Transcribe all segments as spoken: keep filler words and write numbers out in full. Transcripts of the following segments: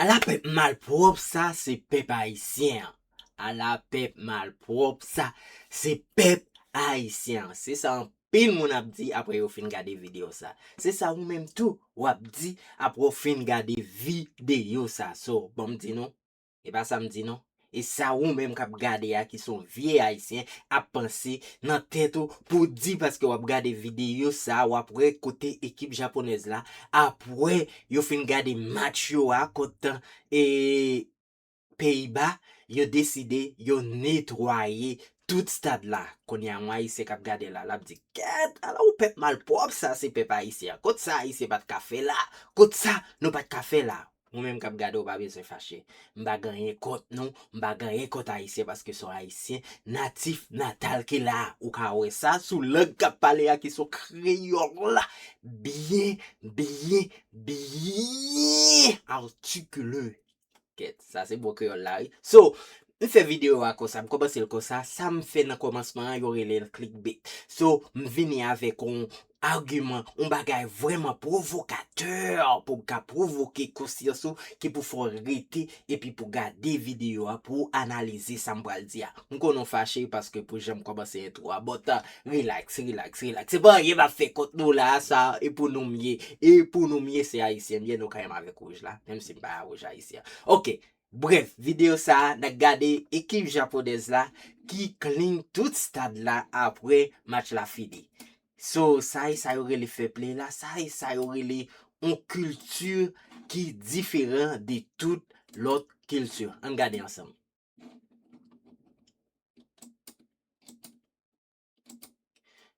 Ala pèp malpwòp sa, se pèp ayisyen an. Ala pèp malpwòp sa, se pèp ayisyen an. Se sa anpil moun ap di apre yo fin gade videyo sa. Se sa ou menm tou w ap di apre w fin gade videyo sa. So, ban m di nou, e pa sa m di non. E sa ou menm k ap gade a, ki se yon vye ayisyen, ap panse nan tèt ou pou di, paske w ap gade videyo sa, w ap wè kote ekip japonèz la, apre yo fin gade match yo a kont, e, Peyiba, yo deside yo netwaye tout stad la. Kounye a, yon ayisyen k ap gade la, l ap di, "Kèt, ala yon pèp malpwòp sa, se pèp ayisyen an. Kot sa ayisyen pa t ka fè la? Kot sa nou pa t ka fè la?" Ou menm k ap gade, ou pa bezwen fache. M pa gen anyen kont nou, m pa gen anyen kont ayisyen, paske se yon ayisyen natif natal ki la. Ou ka wè sa sou lang k ap pale a, ki se yon kreyòl la. Byen, byen, byen atikile. Kèt, sa se mo kreyòl la, wi. So, m fè videyo a konsa, m kòmanse l konsa. Sa m fè nan kòmansman an, yo rele l clickbait. So, m vini avèk yon agiman, yon bagay vrèman pwovokatè pou m ka pwovoke konsyans ou, ki pou fè w rete epi pou gade videyo a, pou w analize sa m pral di a. M konnen w fache paske pou jan m kòmanse entwo a, but, uh, relax, relax, relax. Se pa anyen m ap fè kont nou la, sa, e pou nou m ye, e pou nou m ye, se ayisyen m ye, nou ka wè m avèk wouj la, menm si m pa wouj ayisyen. Ok, brèf, videyo sa a, n ap gade ekip japonèz la ki clean tout stad la apre match la fini. So, sa e sa yo rele fair play la, sa e sa yo rele yon kilti ki diferan de tout lòt kilti. Ann gade ansanm.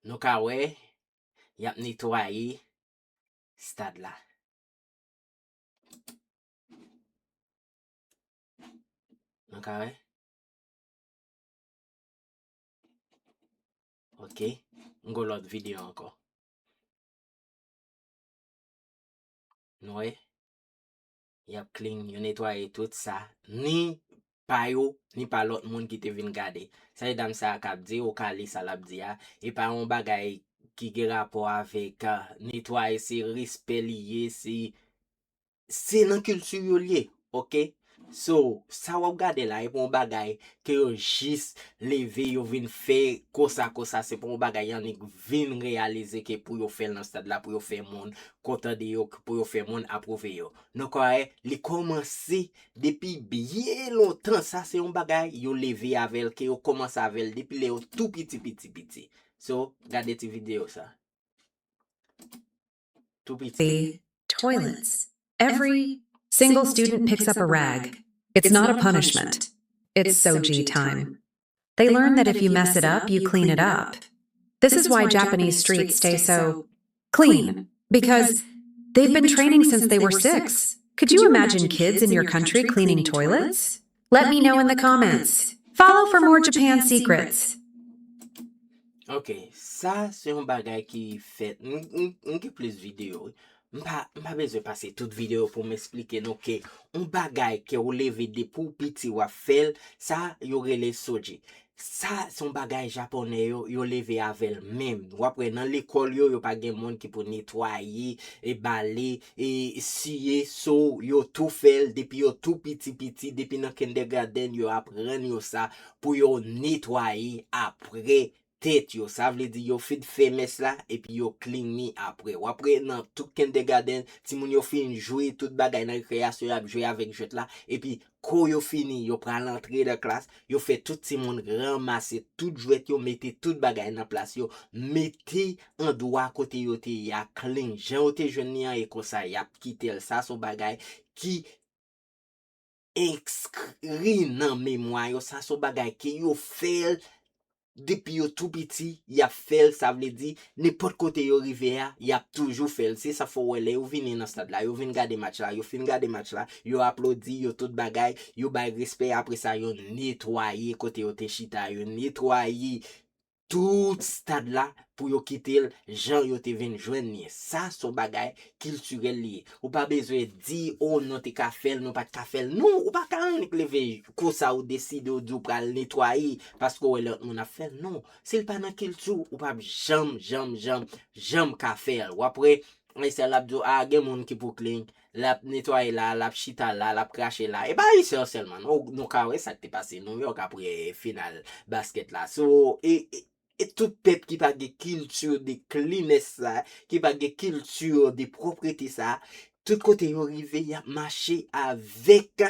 Nou ka wè, y ap netwaye stad la. Nou ka wè? Ok. M gon lòt videyo ankò. Nou wè? Y ap clean, yo netwaye tout sa. Ni pa yo, ni pa lòt moun ki te vin gade. Sa e dam sa a k ap di, ou ka li sa l ap di a. E pa yon bagay ki gen rapò avèk, ah, netwaye, se respè li ye, se, se nan kilti yo l ye, ok? So, sa w ap gade la, e pa yon bagay ke yo jis leve, yo vin fè konsa, konsa. Se pa yon bagay y annik vin reyalize ke pou yo fè l nan stad la, pou yo fè moun kontan de yo, pou yo fè moun apwouve yo. Nou kwè li kòmanse depi byen lontan. Sa se yon bagay yo leve avè l, ke yo kòmanse avè l depi lè yo tou piti, piti, piti. So, gade ti videyo sa. Tou piti. The toilets. Every single student picks up a rag. It's not a punishment. It's soji time. They learn that if you mess it up, you clean it up. This is why Japanese streets stay so clean, because they've been training since they were six. Could you imagine kids in your country cleaning toilets? Let me know in the comments. Follow for more Japan secrets. Ok, sa se yon bagay ki fèt. M, m, m gen plis videyo, wi. M pa, m pa bezwen pase tout videyo pou m eksplike nou ke yon bagay ke ou leve depi w piti w ap fè l, sa yo rele soji. Sa se yon bagay japonè yo, yo leve avè l menm. W ap wè nan lekòl yo, yo pa gen moun ki pou netwaye, e bale, e siye, so yo tou fè l depi yo tou piti piti, depi nan kindergarten yo aprann yo sa pou yo netwaye apre tèt yo. Sa vle di yo fin fè mès la, epi yo clean li apre. W ap wè nan tout kindergarten, timoun yo fin jwe tout bagay nan rekreyasyon, y ap jwe avèk jwèt la, epi kou yo fini, yo pral antre nan klas, yo fè tout timoun ranmase tout jwèt yo, mete tout bagay nan plas yo, mete andwa kote yo te ye a clean, jan yo te jwenn li an, e konsa y ap kite l. Sa se yon bagay ki enskri nan memwa yo. Sa se yon bagay ke yo fè l depi yo tou piti, y ap fè l. Sa vle di, nenpòt kote yo rive a, y ap toujou fè l. Se sa fè w wè lè yo vini nan stad la, yo vin gade match la, yo fin gade match la, yo aplodi, yo tout bagay, yo bay respè, apre sa, yo netwaye kote yo te chita, yo netwaye tout stad la pou yo kite l jan yo te vin jwenn li. Sa se yon bagay kiltirèl li ye. Ou pa bezwen di, "O, nou te ka fè l, nou pa t ka fè l." Non, ou pa ka annik leve konsa ou deside ou di ou pral netwaye paske ou wè lòt moun ap fè l. Non, si l pa nan kilti w, ou p ap janm, janm, janm, janm ka fè l. W ap wè, Ayisyen l ap di w, "A, gen moun ki pou clean." l ap netwaye la, l ap chita la, l ap krache la. E pa Ayisyen an sèlman, non, nou ka wè sa k te pase New York apre final baskèt la. So, e, e, e tout pèp ki pa gen kilti de cleanliness sa, ki pa gen kilti de pwoprete sa, tout kote yo rive, y ap mache avèk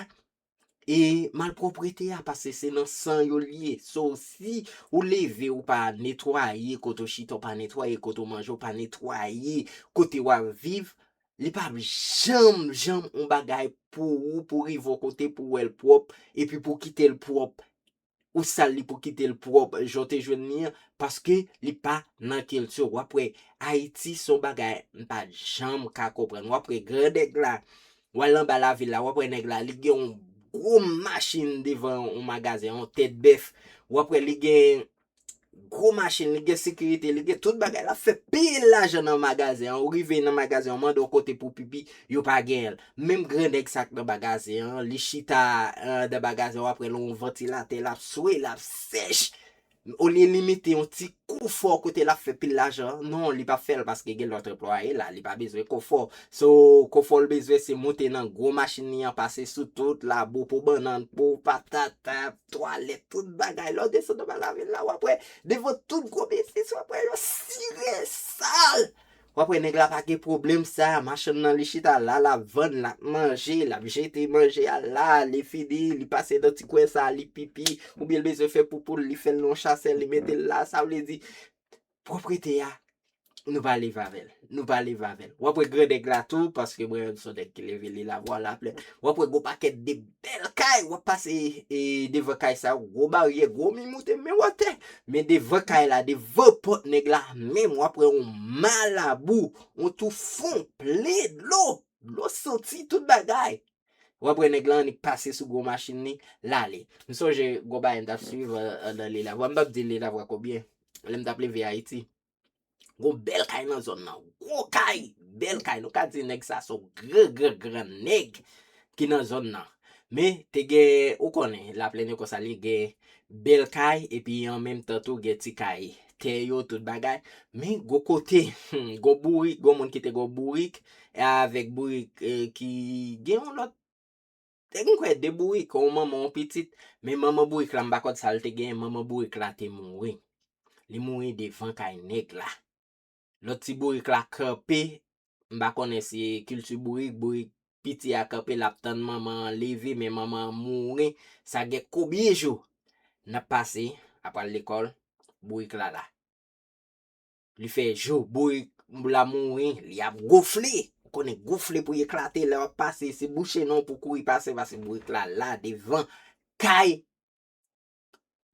e malpwòpte a, paske se nan san yo l ye. So, si ou leve, ou pa netwaye kote w chita, ou pa netwaye kote w manje, ou pa netwaye kote w ap viv, li p ap janm, janm yon bagay pou ou, pou rive yon kote, pou w wè l pwòp, epi pou w kite l pwòp. Ou sal li pou kite l pwòp, jan w te jwenn li an, paske li pa nan kilti w. W ap wè, Ayiti se yon bagay m pa t janm ka konprann. W ap wè gran nèg la, w al anba lavil la, w ap wè nèg la, li gen yon gwo machin devan yon magazen, yon tèt bèf. W ap wè li gen gwo machin, li gen sekirite, li gen tout bagay. L ap fè pil lajan nan magazen an. Ou rive nan magazen an, ou mande yon kote pou pipi, yo pa genyen l. Menm gran nèg sa k nan magazen an, li chita anndan magazen an, w ap wè l yon vantilatè, l ap swe, l ap sèch. Olye li mete yon ti konfò kote l ap fè pil lajan an, non, li p ap fè l paske gen lòt anplwaye la, li pa bezwen konfò. So, konfò l bezwen se moute nan gwo machin li an, pase sou tout labou, po bannann, po patat, twalèt, tout bagay. Lè w desann anba lavil la, w ap wè devan tout gwo biznis, w ap wè yo sire sal. W ap wè nèg la pa gen pwoblèm sa, machann nan li chita la, l ap vann, l ap manje, l ap jete manje a la, li fini, li pase nan ti kwen sa, li pipi, oubyen l bezwen fè poupou l, li fè l nan yon chasè, li mete l la, sa vle di, pwoprete a, nou pa leve avè l, nou pa leve avè l. W ap wè gran nèg la tou, paske mwen menm se yon nèg ki leve li la, vwala plè. W ap wè gwo pakèt de bèl kay, w ap pase e, devan kay sa, gwo baryè, gwo mi moute, men watè. Men devan kay la, devan pòt nèg la, menm w ap wè yon malabou, yon tou fon, plen dlo, dlo santi, tout bagay. W ap wè nèg la annik pase sou gwo machin li, l ale. M sonje gwo bagay m t ap swiv an, anndan Lelavwa. M p ap di Lelavwa konbyen. Lè m t ap leve Ayiti. Gwo bèl kay nan zòn nan. Gwo kay, bèl kay. Nou ka di nèg sa se yon gran, gran, gran nèg ki nan zòn nan. Men, te gen, ou konnen, Laplèn e konsa, li gen bèl kay, epi an menm tan tou, gen ti kay tè yo, tout bagay. Men, gwo kote, gwo bourik, gwo moun ki te gwo bourik, e avèk bourik e, ki gen yon lòt, te gen kwè de bourik, yon manman, yon pitit. Men manman bourik la, m pa konn sa l te gen, manman bourik la te mouri. Li mouri devan kay nèg la. Lòt ti bourik la kanpe, m pa konnen si kilti bourik, bourik piti a kanpe, l ap tann manman an leve, men manman an mouri, sa gen konbyen jou n ap pase, ap al lekòl, bourik la la. Li fè jou, bourik la mouri, li ap gonfle. Ou konnen gonfle pou l eklate, lè w ap pase, se bouche non pou kouri pase, paske bourik la la devan kay,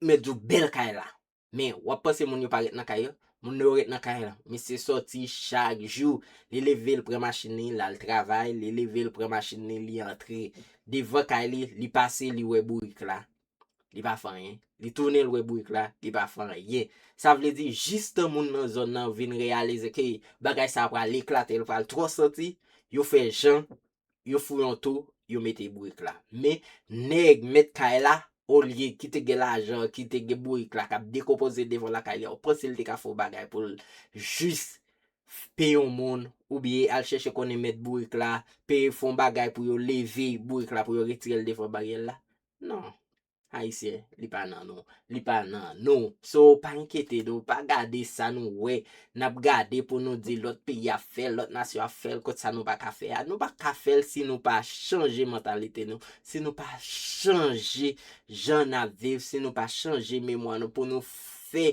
mèt di w bèl kay la. Men, w ap panse moun yo pa ret nan kay yo? Moun yo ret nan kay la. Misye sòti chak jou. Li leve, l pran machin li, l al travay. Li leve, l pran machin li, li antre devan kay li, li pase, li wè bourik la. Li pa fè anyen. Li tounen, l wè bourik la, li pa fè anyen. Sa vle di, jistan moun nan zòn nan vin reyalize ke bagay sa a pral eklate, l pral twò santi, yo fè jan, yo fouye yon tou, yo mete bourik la. Men, nèg mèt kay la, olye ki te gen lajan, ki te gen bourik la, k ap dekonpoze devan lakay li a, ou panse l te ka fè yon bagay pou l jis peye yon moun, oubyen al chèche konnen mèt bourik la, peye fè yon bagay pou yo leve bourik la, pou yo retire l devan baryè la? Non. Ayisyen, li pa nan nou. Li pa nan nou. So, pa enkyete nou, pa gade sa nou wè. N ap gade pou nou di lòt peyi ap fè l, lòt nasyon ap fè l, kot sa nou pa ka fè a. Nou pa ka fè l si nou pa chanje mantalite nou, si nou pa chanje jan n ap viv, si nou pa chanje memwa nou pou nou fè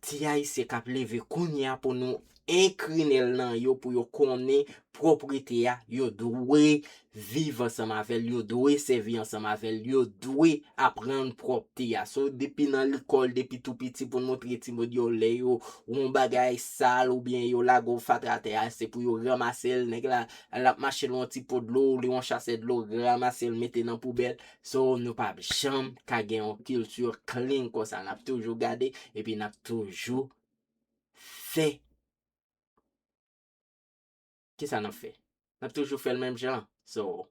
ti Ayisyen k ap leve kounye a pou nou enkrinnen l nan yo, pou yo konnen pwoprete a, yo dwe viv ansanm avè l, yo dwe sèvi ansanm avè l, yo dwe aprann pwòpte a. So, depi nan lekòl, depi tou piti, pou n montre timoun yo, lè yo wè yon bagay sal oubyen yo lage yon fatra atè a, se pou yo ranmase l, nèg la, l ap mache lwen yon ti po dlo, li yon chasè dlo, ranmase l, mete nan poubèl. So, nou p ap janm ka gen yon kilti clean konsa. N ap toujou gade, epi n ap toujou fè. Kisa n ap fè? N ap toujou fè l menm jan. So,